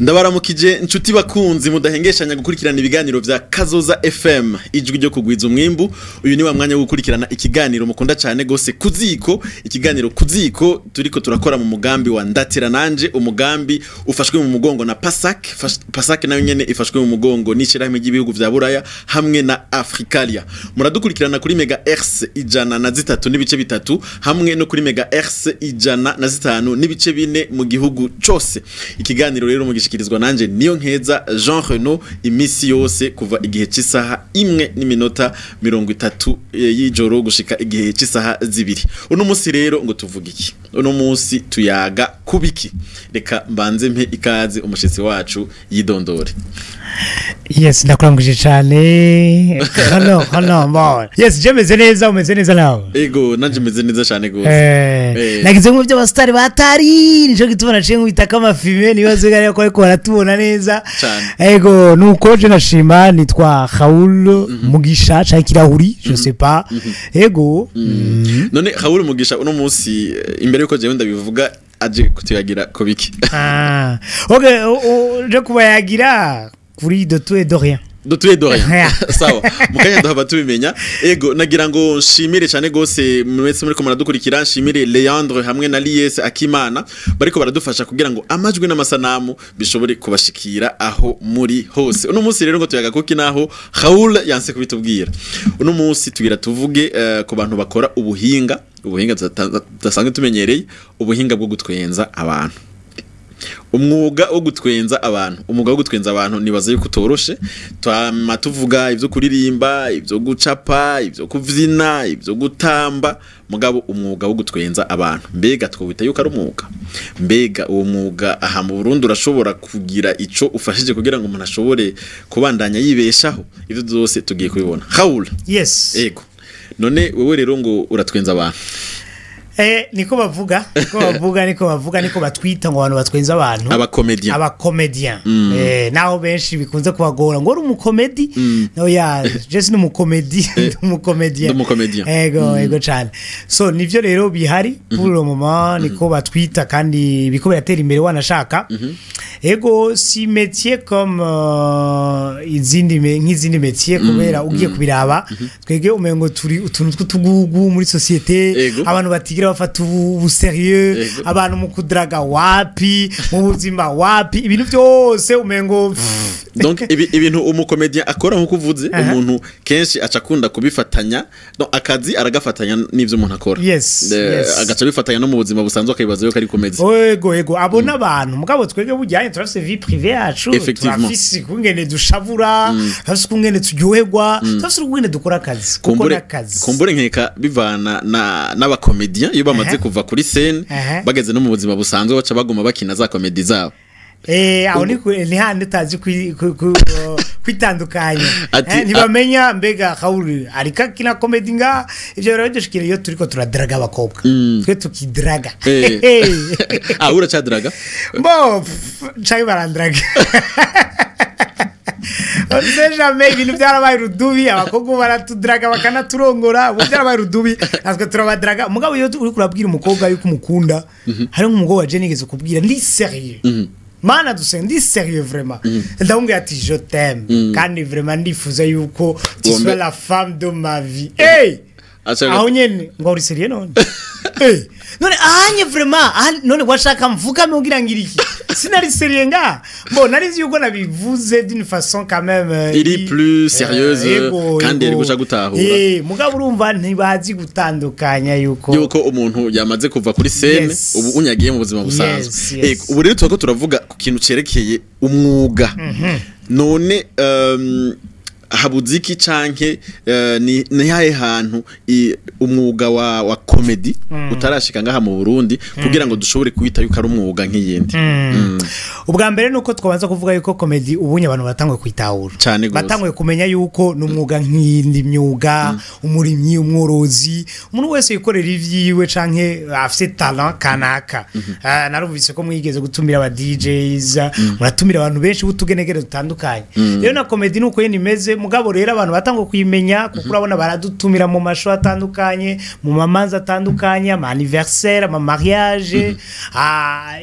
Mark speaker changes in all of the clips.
Speaker 1: Ndabaramukije inshuti bakunzi mudahengeshanya gukurikirana ibiganiro vya Kazoza FM, ijwi ryo kugwiza umwimbu. Uyu ni wa mwanya wo gukurikirana ikiganiro mukunda cyane gose, Kuziko. Ikiganiro Kuziko turiko turakora mu mugambi wa Ndatira Nanje, umugambi ufashwe mu mugongo na PASAC. PASAC nayo nyene ifashwe mu mugongo n'ishirahamwe ry'ibihugu vya Buraya hamwe na Africalia. Muradukurikirana kuri mega Hertz 103.3 hamwe no kuri mega Hertz 105.4 mu gihugu cose. Ikiganiro rero mugishikirizwa nanje niyo nkeza Jean Renaud imisi yose kuva igihe cy'isaha 1:30 y'ijoro gushika igihe cy'isaha 2. Uno munsi rero ngo tuvuge iki? Uno munsi tuyaga kubiki? Reka mbanze mpe ikaze umushitsi wacu yidondore.
Speaker 2: Yes, ndakuranguje cyane. Hano hano bon. Yes, je meze neza, umeze neza nawe?
Speaker 1: Ego, nanje meze neza cyane gose.
Speaker 2: Nagize mu by'abastari batari, nico gituma naciye nkubita kama filme nibazo gari ko ariko baratubona neza. Ego, nuko je nashima, nitwa Raoul Mugisha canke Kirahuri, je sais pas. Ego.
Speaker 1: None Raoul Mugisha uno munsi, imbere yuko jewe ndabivuga, aje kutuyagira ko biki?
Speaker 2: Ah. Okay, je kubayagira kuri de tout et de rien.
Speaker 1: De tout et de rien. Sawa. Mukanya duhava tubimenya. Ego, nagira ngo nshimire cyane gose mwese muri ko muradukurikira, nshimire Leandre hamwe na Lies Akimana bariko baradufasha kugira ngo amajwi n'amasanamu bishobore kubashikira aho muri hose. Uno munsi rero ngo tuyaga kuki naho Raoul yanse kubitubwira. Uno munsi tugira tuvuge ku bantu bakora ubuhinga, ubuhinga tudasanzwe tumenyereye, ubuhinga bwo gutwenza abantu. Umwuga wo gutwenza abantu, umwuga wo gutwenza abantu nibaza yuko utoroshe. Twama tuvuga ivyo kuririmba, ivyo gucapa, ivyo kuvyina, ivyo gutamba, mugabo umwuga wo gutwenza abantu, mbega twobita yuko ari umwuga? Mbega uwo mwuga aha mu Burundi urashobora kugira ico ufashije kugira ngo umuntu ashobore kubandanya yibeshaho? Ivyo byose tugiye kubibona. Raoul.
Speaker 2: Yes.
Speaker 1: Ego. None wewe rero ngo uratwenza abantu?
Speaker 2: Niko bavuga, niko bavuga, niko bavuga, niko batwita ngo abantu batwenza abantu.
Speaker 1: Abakomedian.
Speaker 2: Abakomedian. Naho benshi bikunze kubagora ngo uri umukomedi. No ya, je suis umukomedi, umukomedian.
Speaker 1: Umukomedian.
Speaker 2: Ego, ego cyane. So nivyo rero bihari pour le moment, niko batwita kandi biko biratera imbere wanashaka. Ego, si métier comme izindi nk'izindi métier, kubera ugiye kubiraba twege umengo turi utuntu tw'utugugu muri société, abantu batigira bafata ubu sérieux, abantu mu kudraga wapi, mu buzima wapi, ibintu byose umengo.
Speaker 1: Donc ibintu umukomedian akora, nkuko uvuze, umuntu kenshi aca akunda kubifatanya, donc akazi aragafatanya n'ivyo umuntu akora. Agaca bifatanya no mu buzima busanzwe, akabibaza yuko ari comédie.
Speaker 2: Ego, ego, abona abantu, mugabo twege bujyanye turafise vie privée yacu, turafise kungene dushavura, turafise kungene turyoherwa, turafise kungene dukora akazi, kuko n'akazi.
Speaker 1: Kumbure nkeka bivana na n'abakomedian iyo bamaze kuva kuri scène bageze no mu buzima busanzwe baca baguma bakina za comédie zabo.
Speaker 2: Aho ni handi utazi kwitandukanya, ntibamenya mbega Raoul ariko akina comédie nga. Ivyo rero dushikira iyo turiko turadraga abakobwa, twe tukidraga.
Speaker 1: Ah, uracadraga?
Speaker 2: Bo canke barandraga. On sait jamais, ibintu byarabaye rudubi, abakobwa baratudraga bakanaturongora, ubu byarabaye rudubi, natwe turabadraga. Mugabo iyo uri kurabwira umukobwa yuko umukunda, hari nk'umukobwa je nigeze kubwira ndi sérieux. Mana dusenga, ndi sérieux vraiment. Ndamubwira ati je t'aime kandi vraiment ndifuza yuko tu sois la femme de ma vie. Hey! Aho nyene ngo uri sérieux none? Eh, none ahanye vraiment, none washaka mvukame ugira ngira iki? Sinari sérieux nga. Bon, nari nzi yuko nabivuze d'une façon quand même
Speaker 1: iri plus sérieuse kandi yari guca gutahura.
Speaker 2: Mugabo urumva ntibazi gutandukanya
Speaker 1: yuko umuntu yamaze kuva kuri scène ubu unyagiye mu buzima busanzwe. Ubu rero turako turavuga ku kintu cerekeye umwuga. None habuziki canke ni hahe hantu umwuga wa comédie utarashika ngaha mu Burundi kugira ngo dushobore kuwita yuko ari umwuga nk'iyindi?
Speaker 2: Ubwa mbere nuko twabanza kuvuga yuko comédie ubunye abantu batangwe kwitahura, batangwe kumenya yuko n'umwuga nk'iyindi myuga, umurimyi, umworozi, umuntu wese yikorera ivyiwe canke afise talent kanaka. Narumvise ko mwigeze gutumira aba DJs, muratumira abantu benshi butugenegere dutandukanye. Rero na comédie nuko yene imeze. Mugabo rero abantu batangwa kuyimenya, kuko urabona baradutumira mu ma show atandukanye, mu mamanza atandukanye, ama anniversaire, ama mariage,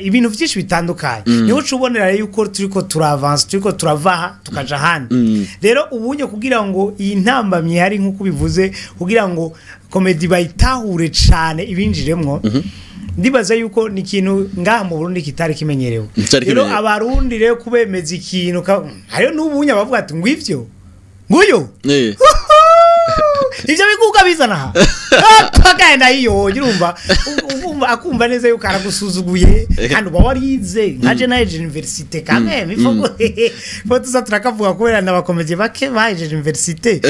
Speaker 2: ibintu byinshi bitandukanye. Niho uca ubonera rero yuko turiko turavansa, turiko turavaha tukaja ahandi. Rero ubunye kugira ngo iyi ntambamyi ihari, nk'uko ubivuze, kugira ngo comédie bayitahure cane ibinjiremwo, ndibaza yuko ni ikintu ngaha mu Burundi kitari kimenyerewe.
Speaker 1: Kitari
Speaker 2: Rero
Speaker 1: kimenyerewe.
Speaker 2: Abarundi rero kubemeza ikintu hariyo n'ubunye bavuga ati ngo ivyo nguyo ivyo biguka bizana aha pagenda iyo, urumva urumva akumva neza yuko aragusuzuguye kandi uba warize nkaje nahejeje université quand même. Il faut tuza turakavuga kubera n'aba comédiens bake bahejeje université,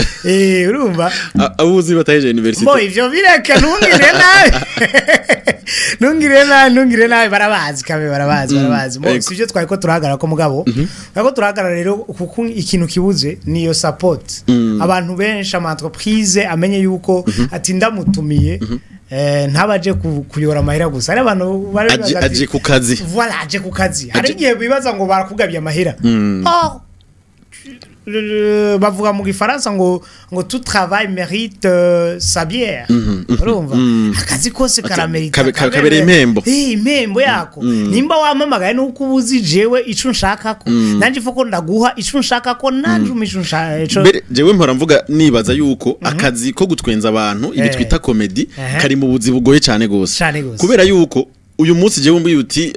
Speaker 2: urumva.
Speaker 1: Abuzi batahejeje université.
Speaker 2: Bo ivyo bireka, ntungire nabi, ntungire nabi, ntungire nabi, barabazi kabe, barabazi, barabazi. Bo sivyo twari ko turahagarara ko, mugabo twari ko turahagarara rero kuko ikintu kibuze niyo support. Abantu benshi, ama entreprise amenye yuko ati ndamutumiye, ntabaje kuyora amahera gusa. Hari abantu bari bibaza ati-
Speaker 1: Aje ku kazi.
Speaker 2: Voilà, aje ku kazi. Hari igihe bibaza ngo barakugabye amahera. Oh, bavuga mu gifaransa ngo tout travail mérite sa bière. Urumva, akazi kose karamerita
Speaker 1: kabereye impembo.
Speaker 2: Impembo yako. Nimba wampamagaye nuko uba uzi jewe ico nshaka ko nanje ifo ko ndaguha ico nshaka ko nanje umpa ico nshaka
Speaker 1: Mbere jewe mpora mvuga, nibaza yuko akazi ko gutwenza abantu, ibi twita comédie, kari mu buzi bugoye cyane gose.
Speaker 2: Cane gose.
Speaker 1: Kubera yuko uyu munsi jewe mbi uti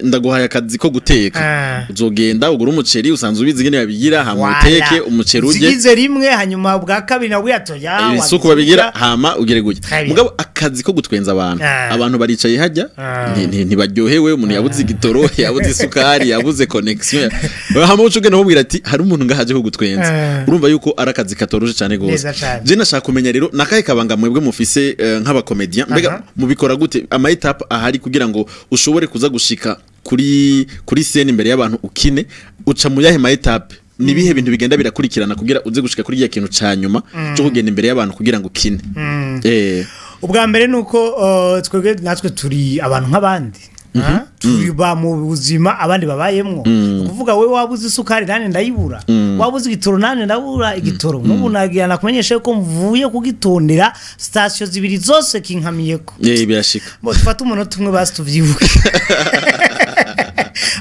Speaker 1: ndaguhaye akazi ko guteka, uzogenda ugura umuceri, usanzwe ubizi ingene babigira, hama
Speaker 2: Voilà.
Speaker 1: uteke umuceri urye.
Speaker 2: Uzigize rimwe, hanyuma bwa kabiri nawe atoya.
Speaker 1: Isuku babigira, hama ugere gutya.
Speaker 2: Très bien.
Speaker 1: Mugabo akazi ko gutwenza abantu, abantu baricaye hajya ntibaryohewe, umuntu yabuze igitoro, yabuze isukari, yabuze connexion, hama uca ugenda umubwira ati hari umuntu ngahaje ko gutwenza. Urumva yuko ari akazi katoroshe cyane gose.
Speaker 2: Neza cane.
Speaker 1: Je nashaka kumenya rero nakahe kabanga mwebwe mufise nk'aba comédien, mbega mubikora gute, ama étapes ahari kugira ngo ushobore kuza gushika kuri scène imbere y'abantu ukine, uca mu yahe ma étapes, ni bihe bintu bigenda birakurikirana kugira uze gushika kuri ya kintu ca nyuma cyo kugenda imbere y'abantu kugira ngo ukine?
Speaker 2: Ubwa mbere ni uko twebwe natwe turi abantu nk'abandi. Turi ba mu buzima abandi babayemwo. Ni ukuvuga wowe waba uzi isukari nanjye ndayibura, waba uzi igitoro nanjye ndabura igitoro. Nk'ubu nagira nakumenyeshe ko mvuye kugitondera sitasiyo zibiri zose kinkamiyeko.
Speaker 1: Birashika.
Speaker 2: Bo dufate umunota umwe basi tuvyibuke,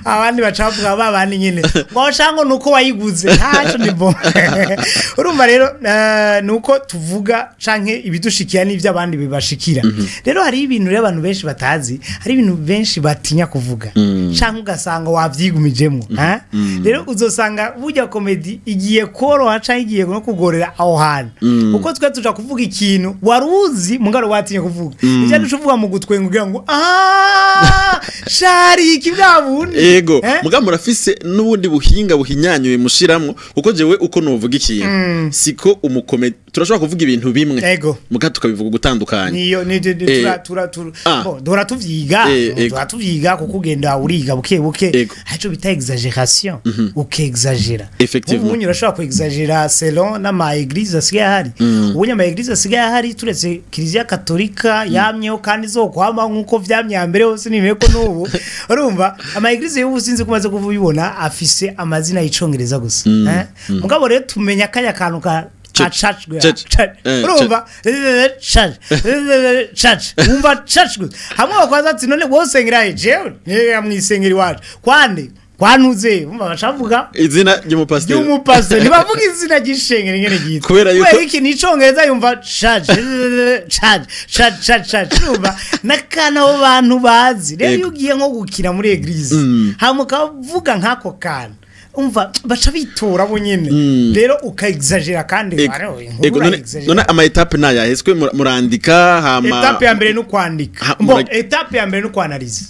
Speaker 2: abandi bacavuga ba bandi nyine ngo shango nuko wayiguze ntaco ni bon. Urumva rero nuko tuvuga canke ibidushikira n'ivyo abandi bibashikira. Rero hari ibintu rero abantu benshi batazi, hari ibintu benshi batinya kuvuga canke ugasanga wavyigumijemwo, ha? Rero uzosanga burya comédie igiye koroha canke igiye no kugorera aho hantu, kuko twe tuja kuvuga ikintu wari uzi mugabo watinye kuvuga. Ivyo duca uvuga mu gutwenga kugira ngo ah shari iki bwa bundi.
Speaker 1: Ego.
Speaker 2: Eh?
Speaker 1: Mugabo murafise n'ubundi buhinga buhinyanyuye mushiramwo, kuko jewe uko novuga ikintu siko umukome, turashobora kuvuga ibintu bimwe muga tukabivuga gutandukanye.
Speaker 2: Niyo ni tura tura tura bon, duhora tuvyiga. Duhora tuvyiga kuko ugenda uriga buke buke. Haco bita exagération, ukexagera.
Speaker 1: Effectivement.
Speaker 2: Ubu urashobora kuexagera selon n'ama église asigaye ahari. Ubu ama église asigaye ahari, turetse Kiliziya Katolika yamyeho kandi izokwama nk'uko vyamye hambere hose, nimeye ko n'ubu. Urumva ama église y'ubu, sinzi ko umaze kubibona, afise amazina y'icongereza gusa, eh? Mugabo rero tumenya kanya kantu ka ka
Speaker 1: Church.
Speaker 2: church.
Speaker 1: Church.
Speaker 2: Church. Urumva church, church, wumva church gusa. Hamwe bakwaza ati none wowe usengera he? Jewe niga mwisengera iwacu kwande kwanuze, wumva bacavuga
Speaker 1: izina ry'umupasiteri.
Speaker 2: Ry'umupasiteri, ntibavuga izina ry'ishengero ingene ryitwa.
Speaker 1: Kubera yuko-
Speaker 2: iki ni icongereza, yumva church, church, church, church, church. Urumva n'akana abo bantu bazi rero iyo ugiye nko gukina muri église hama ukavuga nk'ako kantu, umva baca bitora bo nyene. Rero ukaexagera kandi inkuru
Speaker 1: Ego, none
Speaker 2: uraexagera.
Speaker 1: none ama étapes nayahe? Ese murandika hama
Speaker 2: Étape ya mbere ni ukwandika. Bon, étape ya mbere ni ukwanaliza.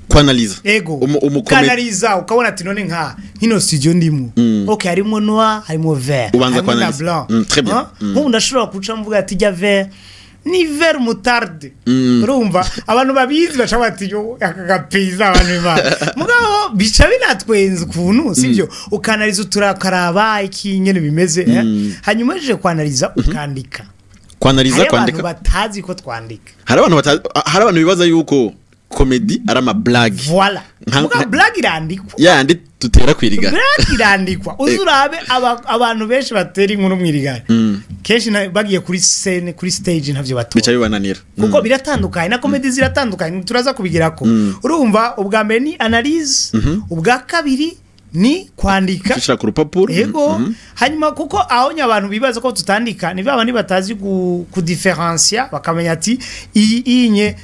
Speaker 1: Kwanaliza.
Speaker 2: Ego.
Speaker 1: Umukomedi
Speaker 2: Ukanaliza ukabona ati none nka nkino studio ndimo, okay, harimo noir, harimo vert,
Speaker 1: Ubanza
Speaker 2: harimo na
Speaker 1: kwanaliza.
Speaker 2: blanc.
Speaker 1: Très bien.
Speaker 2: Hein? Nk'ubu ndashobora guca mvuga ati jya vert ni vert moutarde. Urumva abantu babizi baca bati yo aka gapiza abantu b'Imana, mugabo bica binatwenza ukuntu sivyo. Ukanaliza, uturakaraba iki nyene bimeze, eh? Hanyuma uje kwanaliza ukandika.
Speaker 1: Kwanaliza,
Speaker 2: Hari abantu
Speaker 1: kwandika.
Speaker 2: batazi ko twandika.
Speaker 1: Hari abantu hari abantu bibaza yuko comédie ari ama blague.
Speaker 2: Voilà. Muga blague irandikwa.
Speaker 1: Yandi tutera kwirigara.
Speaker 2: Blague irandikwa. Uzurabe abantu benshi batera inkuru mwirigara. Kenshi bagiye kuri scène, kuri stage ntavyo batora.
Speaker 1: Bica bibananira.
Speaker 2: Kuko biratandukanye na comédie ziratandukanye, turaza kubigirako. Urumva ubwa mbere ni analyse, ubwa kabiri ni kwandika.
Speaker 1: Gushira ku rupapuro.
Speaker 2: Yego. Hanyuma kuko aho abantu bibaza ko tutandika ni babandi batazi kudifférencier, bakamenya ati iyi inye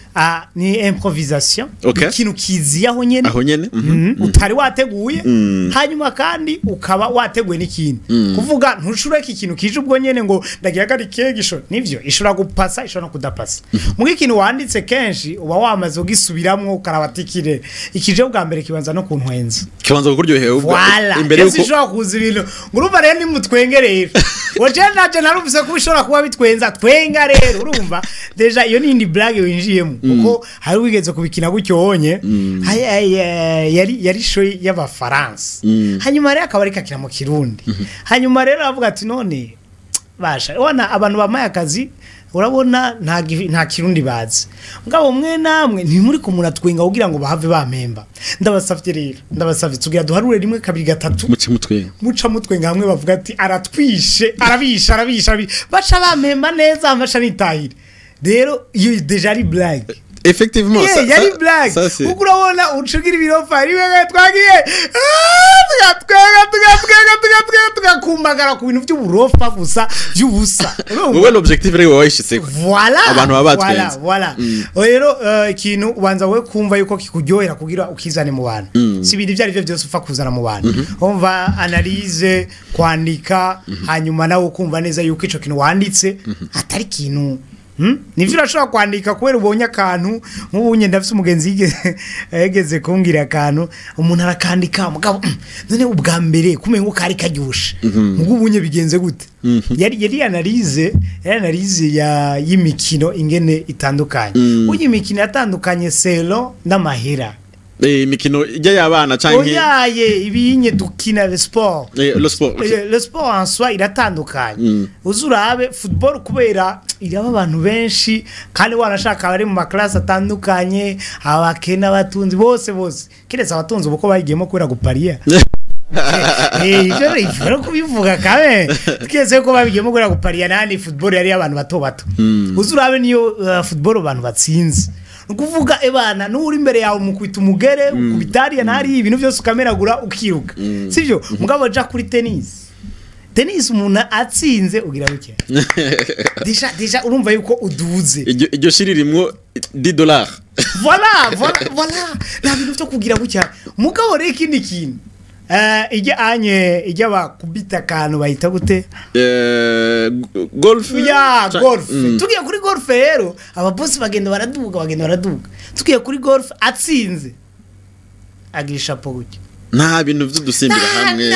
Speaker 2: ni improvisation, ikintu kiziye aho nyene,
Speaker 1: aho nyene
Speaker 2: utari wateguye, hanyuma kandi ukaba wateguye n'ikindi. Kuvuga ntushureke ikintu kije ubwo nyene ngo ndagira kari kegisho, nivyo ishobora gupasa, ishobora no kudapasa. Mugi ikintu wanditse kenshi uba wamaze ugisubiramwo ukarabatikire. Ikije ubwa mbere kibanza no kuntwenza,
Speaker 1: kibanza kukuryohera.
Speaker 2: Voilà. Imbere yuko ushobora kuza ibintu urumva rero nimutwenge rero. Oje naje narumvise ko bishobora kuba bitwenza, twenga rero urumva. Déjà iyo ni indi blague winjiyemo kuko hari wigeze kubikina gutyo wonye. Yari show y'abafaransa. Hanyuma rero akaba ariko akina mu Kirundi. Hanyuma rero avuga ati none basha ubona abantu bamaye akazi, urabona nta Kirundi bazi. Mugabo mwe namwe ntimuri ko muratwenga kugira ngo bahave bampemba. Ndabasavye rero, ndabasavye tugira duharure 1 2 3
Speaker 1: muce mutwenga.
Speaker 2: Muca mutwenga hamwe bavuga ati aratwishe, arabisha, arabisha. Baca bampemba neza amasha nitahire. Rero iyo déjà ari blague.
Speaker 1: Effectivement,
Speaker 2: yeah, ça yari blague. Kuko urabona ucugira ibirofa rimwe twagiye tugatwenga tugakumbagara ku bintu by'uburofa gusa by'ubusa.
Speaker 1: Wowe l'objectif rero wayishitse.
Speaker 2: Voilà.
Speaker 1: Abantu baba batwenze.
Speaker 2: Voilà. Rero ikintu ubanza wowe kumva yuko kikuryohera kugira ukizane mu bantu. Si ibintu ibyo ari byo byose upfa kuzana mu bantu. Umva analyse, kwandika, hanyuma nawe ukumva neza yuko ico kintu wanditse atari kintu. Nivyo urashobora kwandika kubera ubonye akantu nk'ubunye ndafise umugenzi yigeze kumbwira akantu umuntu arakandika mugabo none ubwa mbere kumengo kari karyoshe mugo ubunye bigenze gute. Yari analyse, yari analyse ya y'imikino ingene itandukanye. Uyu imikino yatandukanye selo n'amahera.
Speaker 1: Imikino ijya y'abana canke
Speaker 2: oyaye ibinye dukina le sport.
Speaker 1: Le sport.
Speaker 2: Le sport en soi iratandukanye. Uzurabe football kubera iraba abantu benshi kandi wanashaka bari mu maklasi atandukanye, abakena abatunzi bose bose. Kiretse abatunzi uko bayigiyemo kubera guparia. Ivyo kubivuga kabe. Twese ko babigiyemo kubera guparia nani football yari abantu bato bato. Uzurabe niyo football abantu batsinze. Nukuvuga ebana n'uri imbere yawe mukwita umugere ukubitariya ntari ibintu byose ukameragura ukiruka. Sivyo mugabo ja kuri tennis. Tennis umuntu atsinze ugira buke. Déjà urumva yuko uduze.
Speaker 1: Iryo shiririmwo $10.
Speaker 2: Voilà, voilà, voilà. Na bintu byo kugira buke. Mugabo rero ikindi kintu. Ijya anye ijya bakubita kantu bahita gute?
Speaker 1: Golf.
Speaker 2: Ya golf. Tugiye kuri golf rero aba boss bagenda baraduga. Tugiye kuri golf atsinze agisha po gutya.
Speaker 1: Nta bintu by'udusimbira hamwe.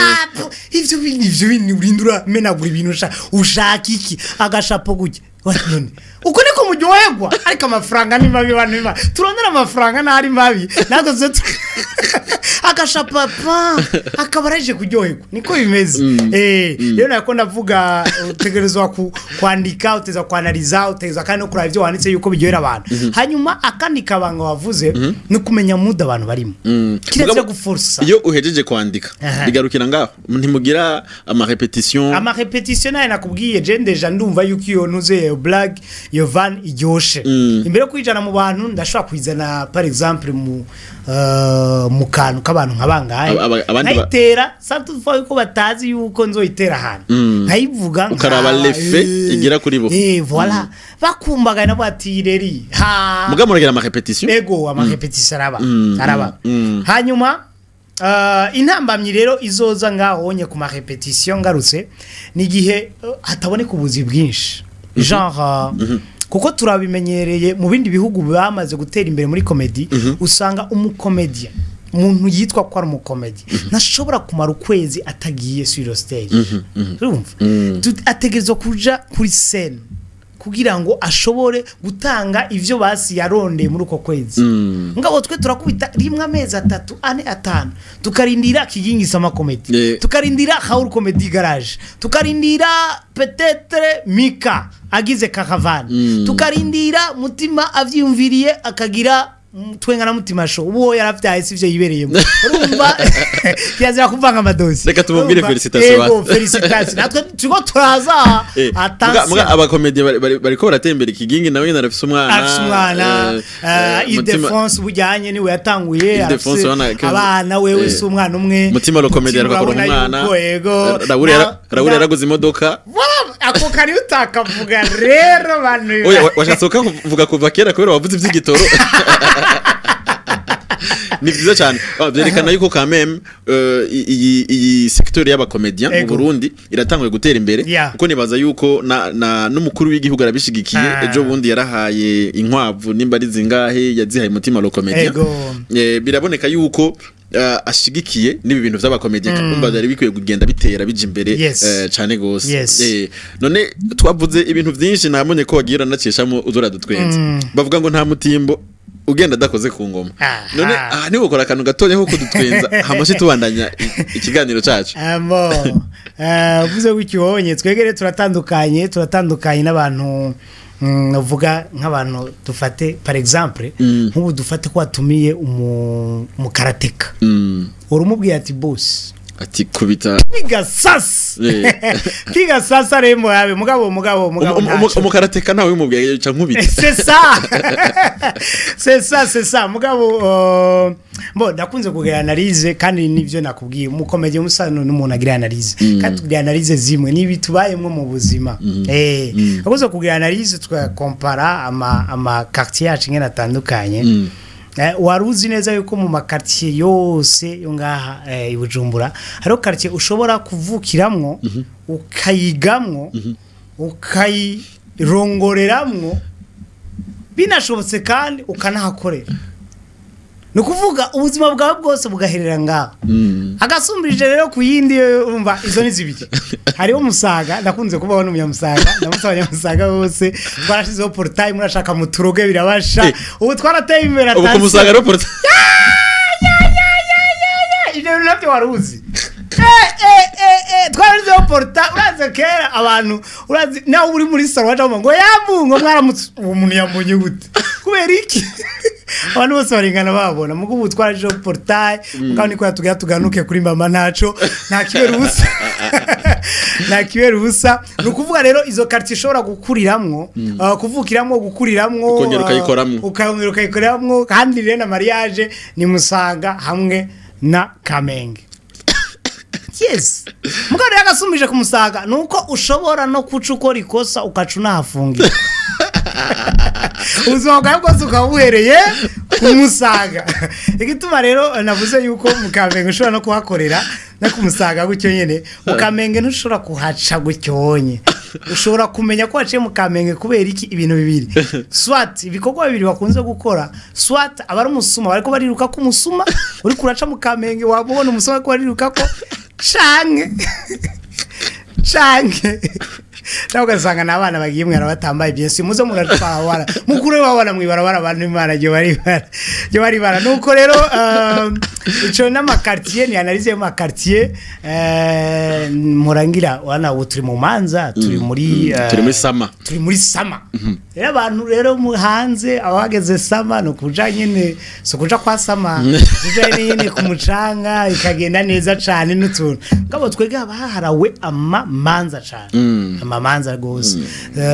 Speaker 2: Ivyo bintu urindura menagura ibintu ushaka iki agashapo gutya. None uko niko muryoherwa ariko amafaranga ni mabi bantu biba turondera amafaranga ntari mabi natwe agashapapa akaba araje kuryoherwa niko bimeze. Rero nako ndavuga utegerezwa kwandika, uteza kwanaliza, uteza kandi no kuraba ibyo wanditse yuko biryohera abantu. Hanyuma akandi kabanga wavuze ni kumenya mood abantu barimo. Kiretse guforsa
Speaker 1: iyo uhejeje kwandika bigarukira ngaho ntimugira ama répétition.
Speaker 2: Ama répétition nayo nakubwiye je ndeja ndumva yuko iyo ntuze blague iyo van iryoshe. Imbere kwijana mu bantu ndashobora kwizana par exemple mu kantu k'abantu nkabangaye nkayitera sans toutefois yuko batazi yuko nzoyitera ahantu nkayivuga
Speaker 1: ukaraba l'effet igira kuri bo.
Speaker 2: Voilà. Bakumbagana nabo ati reri ha
Speaker 1: muga muragira ama répétition.
Speaker 2: Ego ama répétition araba. Hanyuma intambamyi rero izoza ngaho onye ku ma répétition ngarutse ni gihe hataboneka ubuzi bwinshi. Genre kuko turabimenyereye mu bindi bihugu bamaze gutera imbere muri comedy, usanga umukomedia umuntu yitwa ko ari umukomedi ntashobora kumara ukwezi atagiye sur stage. Urumva ategerezwa kuja kuri scène kugira ngo ashobore gutanga ivyo basi yarondeye muri uko kwezi. Ngabo twe turakubita rimwe amezi 3 4 5 tukarindira Kigingi Summer Comedy, tukarindira Haul Comedy Garage, tukarindira peut-être Mika agize caravane, tukarindira Mutima avyiyumviriye akagira Twenga na Mutima Show uwo yaravyaye sivyo yibereyemo, urumva kirazira kuvanga amadosi.
Speaker 1: Reka tumubwire félicitations.
Speaker 2: Ego, félicitations, natwe turiko turaza.
Speaker 1: Attention, abakomedi bariko baratembera ikigingi, nawe nyene arafise umwana.
Speaker 2: Afise umwana, Ildefonse bujyanye niwe yatanguye abana, wewe si umwana umwe.
Speaker 1: Mutima le comédien ariko umwana. Raoul yaraguze imodoka.
Speaker 2: Ako kari utakavuga rero bantu.
Speaker 1: Oya, washatse kuvuga kuva kera kubera wavuze ivy'igitoro. Ni vyiza cyane, byerekana yuko quand même iyi secteur y'abacomédien mu Burundi iratanguye gutera imbere, kuko nibaza yuko na n'umukuru w'igihugu arabishigikiye. Ejo bundi yarahaye inkwavu, nimba ari zingahe yazihaye Mutima le comédien. Biraboneka yuko ashigikiye n'ibi bintu vy'abacomédien, kumva byari bikwiye kugenda bitera bija imbere cyane gose. None twavuze ibintu vyinshi, nabonye ko wagira nacishamo uzora dutwenze. Bavuga ngo nta mutimbo ugenda adakoze ku ngoma. None aha niba ukora akantu gatoya ko kudutwenza, hamashi tubandanya ikiganiro cacu.
Speaker 2: Amo uvuze gutyo, twegere turatandukanye n'abantu, uvuga nk'abantu dufate par exemple nk'ubu dufate ko watumiye umukarateka, urumubwiye ati: "Boss,"
Speaker 1: ati: "Kubita."
Speaker 2: "Piga sasa, piga sasa remo yawe." Mugabo
Speaker 1: umukarateka nawe umubwiye ca nkubita.
Speaker 2: C'est ça, c'est ça, c'est ça. Mugabo bo ndakunze kugira analyse, kandi nivyo nakubwiye, umukomedi umusano n'umuntu agira analyse, kandi tugira analyse zimwe nibi tubayemwo mu buzima. Akoze kugira analyse, tukakompara ama quartier yacu ngene atandukanye. Wari uzi neza yuko mu makartier yose yo ngaha i Bujumbura hariho quartier ushobora kuvukiramwo, ukayigamwo, ukayirongoreramwo, binashobotse kandi ukanahakorera, ni ukuvuga ubuzima bwawe bwose bugaherera ngaho? Agasumbirije rero ku yindi, urumva izo ni zibiri. Hariho Musaga, ndakunze kubaho n'umunyamusaga, ndamutse abanyamusaga bose. Twarashizeho portail, murashaka muturoge birabasha. Ubu twarateye imbere.
Speaker 1: Ubu ku Musaga rero portail.
Speaker 2: Ibyo bintu nabyo wari uzi? Twarashizeho portail. Urazi kera abantu, urazi nawe uri muri salon waje ngo yambu, ngo mwaramutse, uwo muntu yambonye gute? Kubera iki? Abantu bose baringana babona. Mugo ubu twarashizeho portail. Mugabo niko yatubwira tuganuke kuri mama, ntaco, nta kibera ubusa, nta kibera ubusa. Ni ukuvuga rero izo quartier ushobora gukuriramwo, kuvukiramwo, gukuriramwo,
Speaker 1: ukongera ukayikoramwo.
Speaker 2: Ukongera ukayikoramwo. Kandi rero na mariage ni Musaga hamwe na Kamenge. Yes, mugabo rero agasumbije ku Musaga nuko ushobora no kuca ukora ikosa ukaca unahafungira, ubuzima bwawe bwose ukaba buhereye ku Musaga. Igituma rero navuze yuko mu Kamenge ushobora no kuhakorera no ku Musaga gutyo nyene, mu Kamenge ntushobora kuhaca gutyo wonye. Ushobora kumenya ko waciye mu Kamenge kubera iki? Ibintu bibiri, soit ibikorwa bibiri bakunze gukora, soit aba ari umusuma bariko bariruka ko umusuma uri kuraca mu Kamenge, wabona umusuma ko bariruka ko, canke cyangwa ugasanga n'abana bagiye mwara batambaye byinshi, muze muratwara mukuru w'abana mwibarabara. Abantu Imana ryo baribara, ryo baribara. Nuko rero ico n'amakartier, ni analyse y'amakartier. Murangira wana ubu turi mu manza, turi muri
Speaker 1: Turi muri sama.
Speaker 2: Turi muri sama. Rero abantu rero mu hanze abageze sama no kuja nyene, so kuja kwa sama, kuja nyene ku mucanga ikagenda neza cane n'utuntu. Ngabo twege abaharawe ama manza cane, amamanza rwose.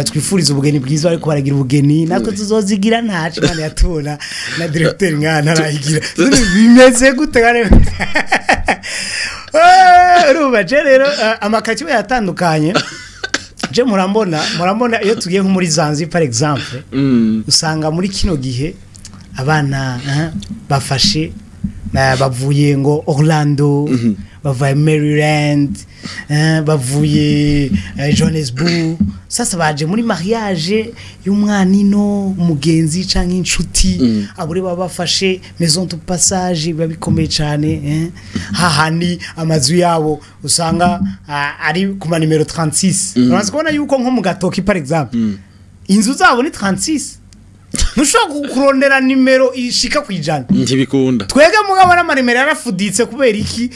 Speaker 2: Twifuriza ubugeni bwiza ariko baragira ubugeni, natwe tuzozigira ntaco Imana yatubona na directeur nkana ntarayigira. Bimeze gute gane? Urumva je rero amakaki yatandukanye. Je murambona iyo tugiye nko muri Zanzibar par exemple, usanga muri kino gihe abana bafashe bavuye ngo Orlando, bavuye Maryland, bavuye Johannesburg. Sasa baje muri mariage y'umwana ino, umugenzi canke inshuti. Abure baba bafashe maison de passage, biba bikomeye cane, hahandi amazu yabo usanga ari ku ma nimero 36. Urazi kubona yuko nko mu Gatoki par exemple inzu zabo ni 36, ntushobora kurondera nimero ishika ku 100.
Speaker 1: Ntibikunda.
Speaker 2: Twebwe mugabo n'amanimero yarafuditse. Kubera iki?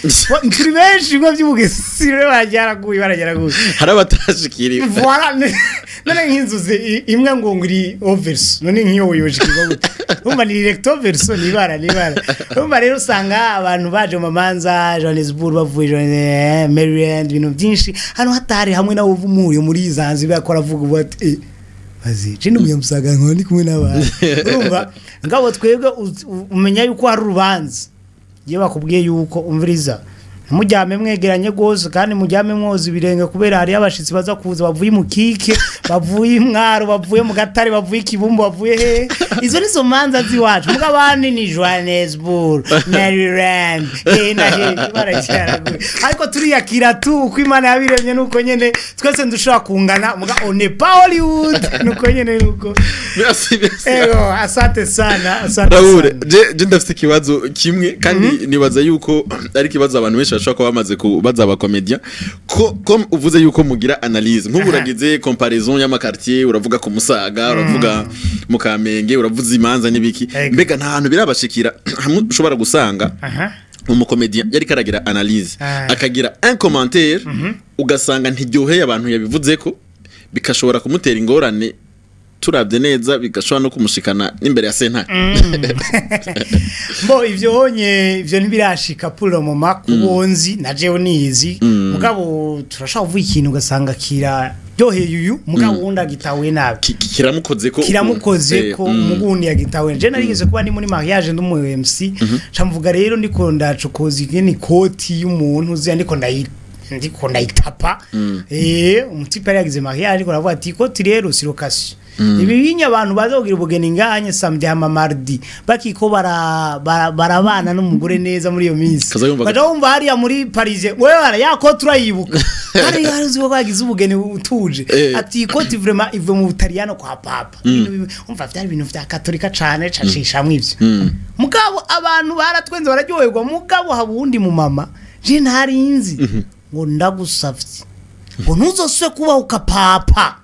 Speaker 2: Turi benshi, ibigo by'ubugesi rero barageraguye, barageraguye.
Speaker 1: Hari abatashikiriwe.
Speaker 2: Voilà. None nk'inzu imwe ngo iri overso, none nk'iyo yoshikirwa gute? Umva ni recto verso, nibara nibara. Umva rero usanga abantu baje mu manza Johannesburg, bavuye Maryland, ibintu byinshi hano hatari hamwe nawe umuye muri Zanzibar akora avuga ubu ati "Maze je n'umunyamusaga nkaba ndi kumwe n'abantu." Urumva ngabo twebwe umenya yuko hari urubanza iyo bakubwiye yuko umviriza ntimujyame mwegeranye rwose kandi mujyame mwoza ibirenge kubera hariyo abashitsi baza kuza bavuye mu Kike, bavuye Imwaro, bavuye mu Gatare, bavuye Ikibumbu, bavuye hehe. Izo nizo manza z'iwacu, muga abandi ni Johannesburg, Maryland, hehe na hehe baracyaraguye, ariko turiyakira tu uko Imana yabiremye, nuko nyene twese ndushobora kungana, muga on n'est pas Hollywood, nuko nyene nuko.
Speaker 1: Merci, merci.
Speaker 2: Ego, asante sana, asante
Speaker 1: Raoul,
Speaker 2: sana.
Speaker 1: Je ndafite ikibazo kimwe kandi nibaza yuko ari ikibazo abantu benshi bashobora kuba bamaze kubaza abakomedia ko uvuze yuko mugira analyse nk'ubu uragize comparaison y'ama quartier, uravuga ku Musaga, uravuga mu Kamenge, uravuze imanza n'ibiki.
Speaker 2: Ego.
Speaker 1: Mbega nta hantu birabashikira hamwe ushobora gusanga umukomedian yari karagira analyse akagira un commentaire, ugasanga ntiryoheye abantu yabivuze ko bikashobora kumutera ingorane, turabye neza bigashobora no kumushikana n'imbere ya sentare?
Speaker 2: Mbo ivyo honye ivyo ntibirashika pour le moment kubonzi na jewe nizi, mugabo turashobora kuvuga ikintu ugasanga kira ryoheye uyu, mugabo wundi agitahuye nabi.
Speaker 1: Kiramukoze ko.
Speaker 2: Kiramukoze ko umugundi yagitahuye. Je narigeze kuba ndi muri mariage ndi umu MC, camvuga rero ndiko ndacokoza ingene ikoti y'umuntu uzi ndiko ndayitapa, umutipe yari yagize mariage, ariko aravuga ati ikoti rero si location, ibi binya abantu baza kugira ubugeni nganye samedi hama mardi bakiko barabana n'umugore neza muri iyo minsi.
Speaker 1: Kaza yumva.
Speaker 2: Baja wumva hariya muri Paris wewe bara ya koti urayibuka, hari hari uzi ko bagize ubugeni utuje. Ati ikoti vraiment ivuye mu Butaliyano kwa papa. Ibintu umva byari ibintu vya katolika cane cacishamwe ivyo, mugabo abantu baratwenze bararyoherwa, mugabo haba uwundi mu mama je ntarinzi ngo ndagusavye ngo ntuzosubire kubahuka papa.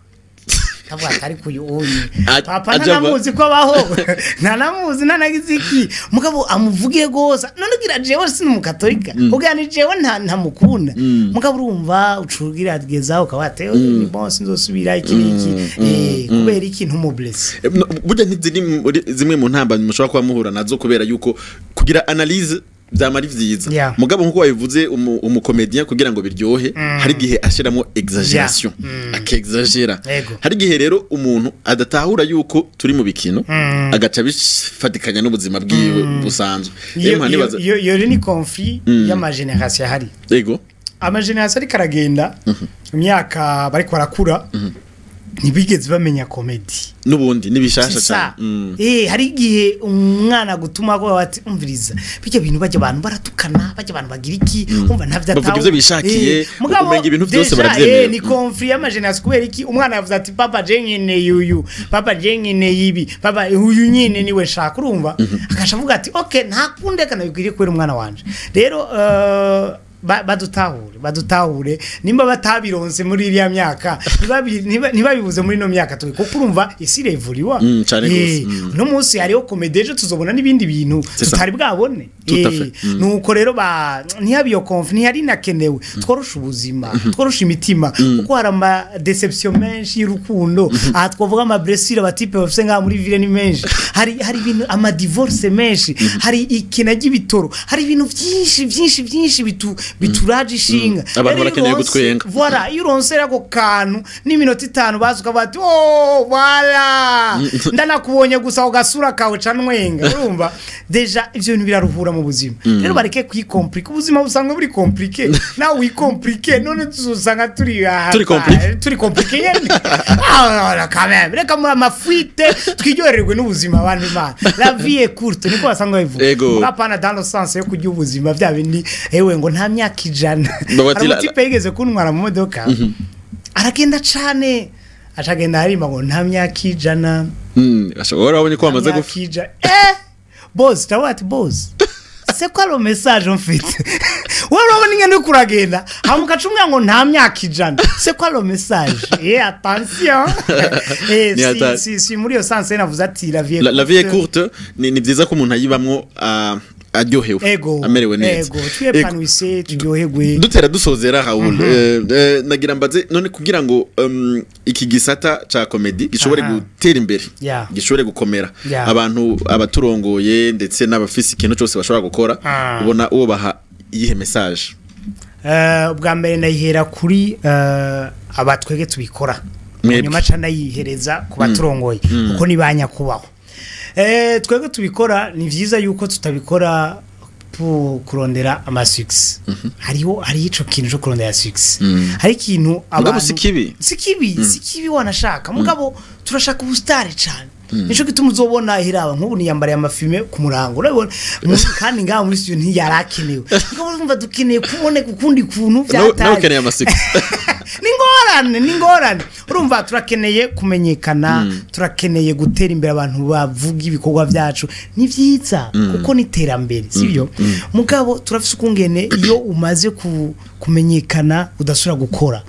Speaker 2: Ndavuga ati ariko uyu unye papa ntanamuzi ko abaho, ntanamuzi, ntanagize iki, mugabo amuvuge rwose. None ugira jewe si umukatolika, kugira ni jewe ntamukunda, mugabo urumva ucugira gezaho ukaba ati ni bon, sinzosubira iki n'iki, kubera iki ntumublesse.
Speaker 1: No, burya ntiziri muri zimwe mu ntambamyi mushobora kuba muhura nazo, kubera yuko kugira analyse byama ari vyiza, mugabo nkuko wabivuze umukomedian kugira ngo biryohe hari igihe ashiramo exagération, akexagera. Hari igihe rero umuntu adatahura yuko turi mu bikino, agaca bifatikanya n'ubuzima bwiwe busanzwe.
Speaker 2: Iyo
Speaker 1: Rero nkaba nibaza
Speaker 2: iyo rero ni conflit y'ama génération ahari. Ama génération ariko aragenda imyaka bariko barakura ntibigeze bamenya comédie.
Speaker 1: N'ubundi nibishasha
Speaker 2: C'est ça.
Speaker 1: cyane.
Speaker 2: Hari igihe umwana gutuma ko bati umviriza bijya bintu bajya abantu baratukana, bajya abantu bagira iki, umva ntavyo.
Speaker 1: Bavuga ivyo bishakiye, umenga ibintu vyose baravyemera.
Speaker 2: Ni conflit y'ama génération. Kubera iki? Umwana yavuze ati papa je nkeneye uyu, papa je nkeneye ibi, papa uyu nyine niwe shaka. Urumva akasha avuga ati okay, nta kundi reka nabibwire kubera umwana wanje. Rero badutahure, badutahure nimba batabironse muri iriya myaka, ntibabibuze muri ino myaka turi, kuko urumva isi irevuriwa.
Speaker 1: Cane gose.
Speaker 2: No munsi hariho comédie, ejo tuzobona n'ibindi bintu
Speaker 1: C'est ça.
Speaker 2: tutari bwabone.
Speaker 1: Tout à fait.
Speaker 2: Nuko rero ba ntihabe iyo conflit, ntihari inakenewe. Tworosha ubuzima, tworosha imitima, kuko hari ama déception menshi y'urukundo. Aha twavuga ama blessure abatipe bafise ngaha muri ville ni menshi, hari ibintu ama divorce menshi, hari ikena ry'ibitoro, hari ibintu byinshi byinshi byinshi bituraje ishinga.
Speaker 1: Abantu
Speaker 2: Rero iyo
Speaker 1: barakeneye
Speaker 2: uronse
Speaker 1: gutwenga.
Speaker 2: Voilà, iyo uronse ako kantu n'iminota 5 baza ukavuga ati oh voilà, ndanakubonye gusa ku gasura kawe canwenga, urumva déjà ivyo bintu biraruhura mu buzima. Rero bareke kwikomplika ubuzima, busanzwe buri compliqué, nawe wikomplike none tuzosanga turi aha.
Speaker 1: Turi compliqué.
Speaker 2: Turi compliqué nyene. Ah, quand même, reka muri amafuite twiryohererwe n'ubuzima. Abantu Imana, la vie est courte, niko basanga babivuga.
Speaker 1: Ego.
Speaker 2: Hapana dans le sens yo kurya ubuzima bya bindi ewe ngo nta myaka 100.
Speaker 1: Baba ati
Speaker 2: Hari umutipe yigeze kuntwara mu modoka, aragenda cane, acagenda harima ngo nta myaka 100.
Speaker 1: Ashobora wabonye ko bamaze
Speaker 2: Nta
Speaker 1: gupfa.
Speaker 2: myaka 100. Boss, ndavuga ati boss, c'est quoi le message en fait? Wewe urabona ingene uriko uragenda hama ugaca ngo nta myaka 100, c'est quoi le message? Attention.
Speaker 1: Ni
Speaker 2: Si, si, si muri iyo sens navuze ati la vie est
Speaker 1: La vie est
Speaker 2: courte.
Speaker 1: courte, ni vyiza ko umuntu ayibamwo. aryohewe,
Speaker 2: Ego,
Speaker 1: amerewe neza.
Speaker 2: Ego, twépanouisse, turyoherwe.
Speaker 1: Dutera dusozera, Raoul, nagira mbaze none kugira ngo iki gisata ca comédie gishobore gutera imbere, gishobore gukomera, abantu abaturongoye ndetse n'abafise ikintu cyose bashobora gukora, ubona uwo baha iyihe message?
Speaker 2: Ubwa mbere ndayihera kuri abatwege tubikora,
Speaker 1: Mwebwe.
Speaker 2: Hanyuma ca ndayihereza ku baturongoye, kuko ni ba nyakubahwa. Twebwe tubikora, ni vyiza yuko tutabikora kurondera ama succès. Hariho ico kintu co kurondera succès, hari ikintu
Speaker 1: Mugabo si kibi.
Speaker 2: Si kibi, si kibi wanashaka, mugabo turashaka ubusitari cane. Nico gituma uzobona hiraba nk'ubu niyambariye ama fumé ku murango, urabona. Kandi ngaha muri studio ntiyarakenewe, mugabo urumva dukeneye kuboneka ukundi kuntu.
Speaker 1: Nawe
Speaker 2: Vyataye.
Speaker 1: ukeneye amasiko.
Speaker 2: Ni ingorane, ni ingorane. Urumva turakeneye kumenyekana, turakeneye gutera imbere, abantu bavuga ibikorwa byacu, ni byiza kuko ni iterambere, sibyo? Mugabo turafise ukungene iyo umaze kumenyekana udasubira gukora.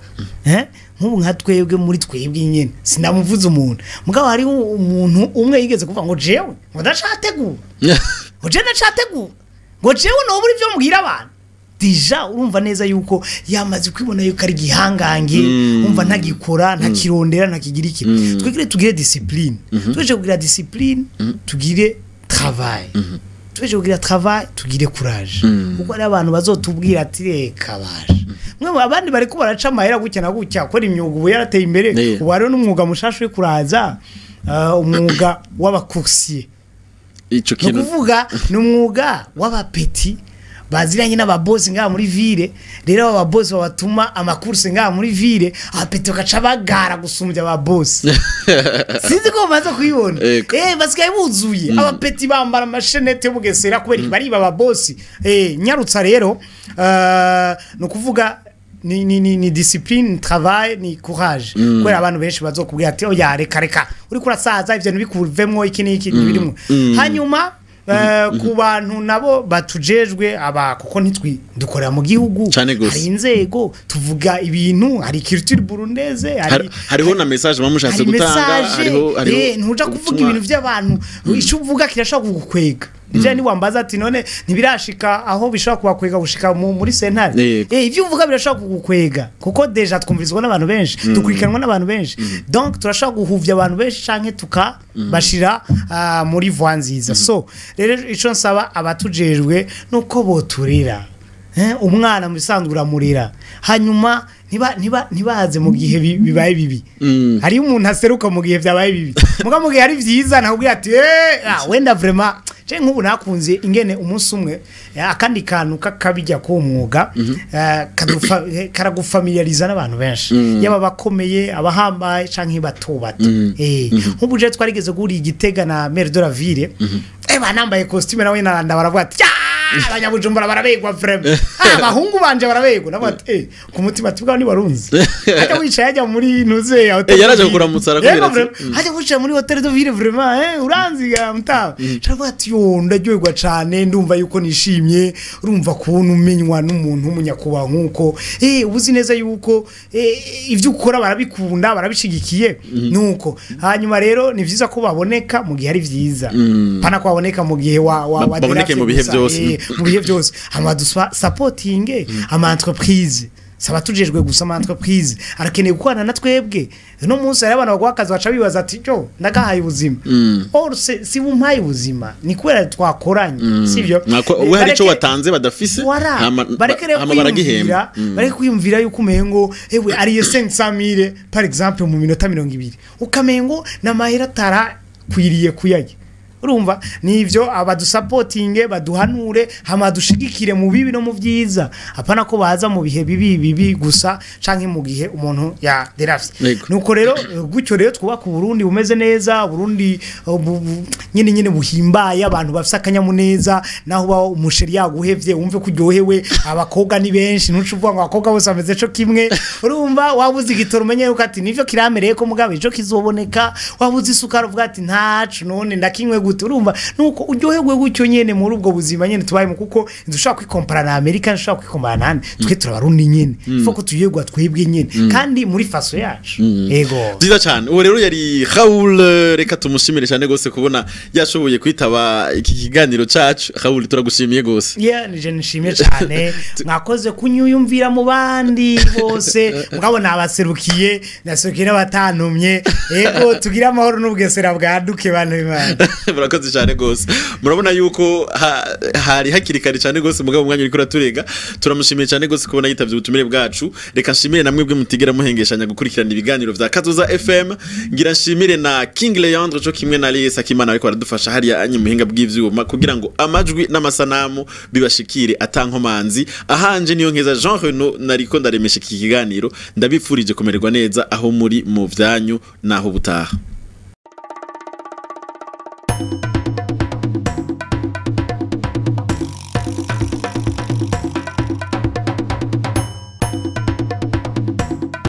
Speaker 2: Nk'ubu nka twebwe, muri twebwe nyene, sinamuvuze umuntu, mugabo hariho umuntu umwe yigeze kuvuga ngo jewe ngo ndacategura, ngo jewe ndacategura, ngo jewe nobura ivyo mbwira abantu. Déjà urumva neza yuko yamaze kwibona yuko ari gihangange. Umva, ntagikora, ntakirondera, ntakigira iki. Twigire, tugire discipline. Tweje kugira discipline, tugire travail. Tweje kugira travail, tugire courage, kuko hari abantu bazotubwira ati reka baje mwe, abandi bariko baraca amahera gutya na gutya, kora imyuga ubu yarateye imbere. Ubu hariho n'umwuga mushasha uri kuraza, umwuga w'aba coursier.
Speaker 1: Ico
Speaker 2: Ni
Speaker 1: kintu
Speaker 2: ukuvuga ni umwuga w'aba petits baziranye n'ababosi ngaha muri ville. Rero aba babosi babatuma ama courses ngaha muri ville, aba petits bagaca bagara gusumbya ababosi. Sinzi ko bamaze kuyibona.
Speaker 1: Ego.
Speaker 2: Basigaye buzuye aba petits, bambara ama chaînettes yo Bugesera kubera iki? Bariba ababosi. Nyarutsa rero, ni ukuvuga ni discipline, ni travail, ni courage, kubera abantu benshi bazokubwira ati oya, reka reka, uriko urasaza, ivyo ntibikuvemwo, iki n'iki ntibirimo. Hanyuma ku bantu nabo batujejwe aba, kuko ntitwi dukorera mu gihugu,
Speaker 1: Cane gose.
Speaker 2: hari inzego, tuvuga ibintu, hari culture burundaise, hari
Speaker 1: Hariho na message muba mushatse
Speaker 2: hari
Speaker 1: gutanga.
Speaker 2: message.
Speaker 1: Hariho
Speaker 2: Ntuja kuvuga
Speaker 1: ubutumwa.
Speaker 2: ibintu by'abantu, icyo uvuga kirashobora kugukwega. Nivyo niwambaza ati none ntibirashika aho bishobora kubakwega gushika muri sentare?
Speaker 1: Yego.
Speaker 2: Ivyo uvuga birashobora kugukwega, kuko déjà twumvirizwa n'abantu benshi, dukurikiranwa n'abantu benshi, donc turashobora guhuvya abantu benshi canke tukabashira muri voie nziza. So rero ico nsaba abatujejwe nuko boturira. Umwana mu bisanzwe uramurera, hanyuma niba ntibaze mu gihe bibaye bibi. Hariyo umuntu aseruka mu gihe byabaye bibi, muga mu gihe ari vyiza ntakubwira ati wenda vraiment je nk'ubu nakunze ingene umunsi umwe, akandi kantu kakabijya ko umwuga karagufamiliariza n'abantu benshi, yaba abakomeye, abahambaye canke bato bato. Nk'ubu je twarigeze guhurira i Gitega na maire de la ville, banambaye costume nawe naranda, baravuga ati "Ya, abanyabujumbura barabegwa vraiment, abahungu banje barabegwa." Navuga ati ku mutima ati bwa ni barunzi hajya wicaye hajya muri ntuze ya hotel
Speaker 1: Yaraje
Speaker 2: de ville.
Speaker 1: kukuramutsa, arakubwira
Speaker 2: Yego,
Speaker 1: ati,
Speaker 2: vraiment, hajya wicaye muri hôtel de ville, vraiment, uranzi ga mutaha. Caravuga ati yo, ndaryoherwa cane, ndumva yuko nishimye. Urumva kubona umenywa n'umuntu w'umunyakubaha nkuko, uba uzi neza yuko ivyo ukora barabikunda, barabishigikiye. Nuko hanyuma rero ni vyiza ko baboneka mu gihe ari vyiza, pana ko baboneka mu gihe wa
Speaker 1: Baboneke mu bihe
Speaker 2: gusa,
Speaker 1: byose.
Speaker 2: Mu bihe byose. Hama duswa supporting ama entreprise, saba tujejwe gusa, ama entreprise arakeneye gukorana na twebwe. No munsi hari abantu baguha akazi baca bibaza ati jo ndagahaye ubuzima, or si bumpaye ubuzima, ni kubera twakoranye, sivyo?
Speaker 1: We hari ico watanze badafise,
Speaker 2: Wara, bareke rero
Speaker 1: hama baragihemba.
Speaker 2: kwiyumvira, bareke kwiyumvira yuko umengo ewe ariyo 500,000 par exemple mu minota 20, ukamengo n'amahera atara kwiriye kuyarya. Urumva nivyo, abadusapotinge, baduhanure, hama dushigikire mu bibi no mu vyiza, apana ko baza mu bihe bibi bibi gusa canke mu gihe umuntu ya derafye. Nuko rero gutyo rero twubaka Burundi bumeze neza, Burundi nyine nyine buhimbaye, abantu bafise akanyamuneza, naho ba umu chéri yaguhevye wumve ko uryohewe. Abakobwa ni benshi, ntuce uvuga ngo abakobwa bose bameze co kimwe. Urumva wabuze igitoro, umenye yuko ati nivyo kiramereye ko, mugabo ico kizoboneka. Wabuze isukari, uvuga ati ntacu none ndakinywe gute? gute. Urumva nuko uryoherwe gutyo nyene muri ubwo buzima nyene tubayemo, kuko ntidushobora kwikompara na Amerika, ntidushobora kwikompara na handi, twe turabarundi nyene, faut ko turyoherwa twebwe nyene kandi muri façon yacu. Ego.
Speaker 1: Byiza cyane. Uwo rero yari Raoul, reka tumushimire cyane gose kubona yashoboye kwitaba iki kiganiro cacu. Raoul, turagushimiye gose.
Speaker 2: Yeah, nije nishimye cyane, mwakoze kunyuyumvira mu bandi bose, mugabo nabaserukiye, naserukiye n'abatantumye. Ego, tugire amahoro n'ubwesera bwaduke, bantu b'Imana.
Speaker 1: Murakoze cyane gose. Murabona yuko hari hakiri kare cyane gose, mugabo umwanya uriko uraturega. Turamushimiye cyane gose kubona yitavye ubutumire bwacu. Reka nshimire namwe bwe mutigera muhengeshanya gukurikirana ibiganiro vya Kazoza FM. Ngira nshimire na King Leandre co kimwe na Lisa Kimana ariko baradufasha hariya anye muhinga bw'ivyuma kugira ngo amajwi n'amasanamu bibashikire atankomanzi. Ahanje niyo nkeza Jean Renaud, nariko ndaremesha iki kiganiro. Ndabifurije kumererwa neza aho muri mu vyanyu naho butaha.